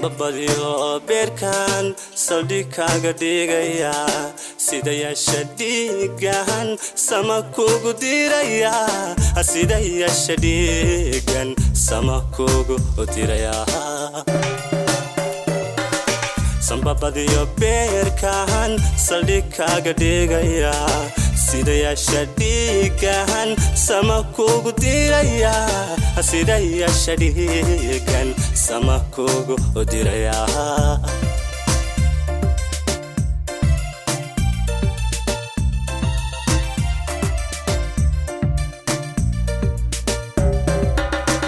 Sambabadiyo beerkan saldhig kaaga dhigaya, sida yaasha dhiigan sama kugu diraya, sida yaasha dhiigan sama kugu diraya. Sambabadiyo beerkan saldhig kaaga dhigaya, sida yaasha dhiigan sama kugu diraya, sida yaasha dhiigan sama kugu diraya.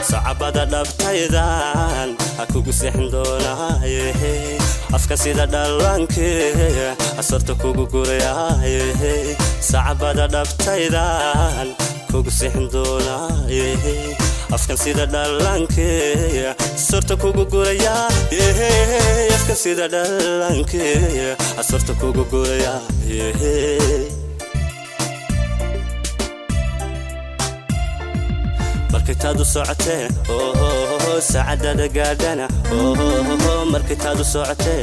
Sacabada dhabtaydan ha kugu seexin doonaaye, afka sida dhallaanke asarta kugu gurayaaye. Sacabada dhabtaydan kugu seexin doonaaye, afkan sida dhallaanke sorta kugu gurayaaye, afkan sida dhallaanke asorta kugu gurayaaye. Markay taadu socotee saacadada gaadhana, markay taadu socotee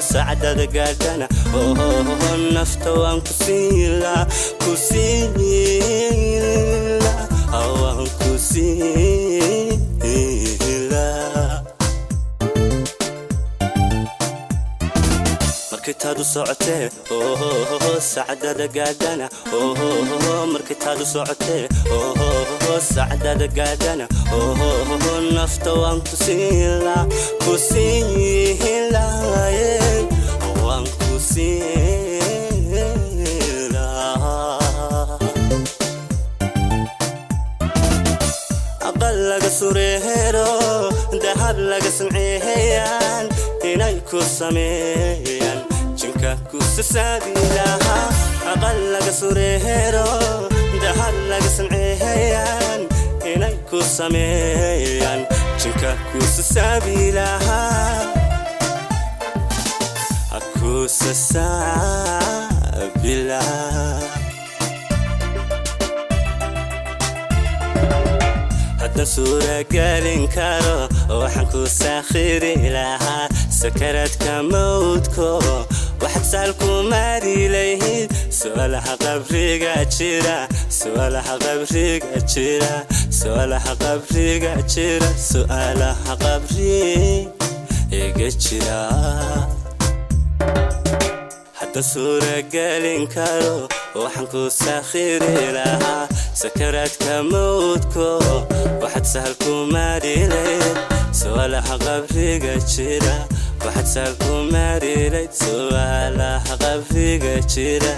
saacadada gaadhana, nafta waan ku siila, ku siila, waan ku siila. Markay taadu socotee saacadada gaadhana, markay taadu socotee saacadada gaadhana, nafta waan ku siila, ku siilaye, waan ku siila. Aqal laga sureero dahab laga samceeyaan inay ku sameeyaan jinka ku sasaabilaha. Aqal laga sureero dahab laga samceeyaan inay ku sameeyaan jinka ku sasaabilaha, ku sasaabilaha. Haddaan suuragelin karo waxaan ku saakhiri lahaa sakaraadka mawdko, waxaad saal ku mari lahayd su'aalaha qabriga jira, su'aalaha qabriga jira, su'aalaha qabriga jira, su'aalaha qabriga jira. Haddaan suuragelin karo waxaan ku saakhiri lahaa sakaraadka mawdko, waxaad sahal ku mari lahayd su'aalaha qabriga jira, waxaad sahal ku mari lahayd su'aalaha qabriga jira.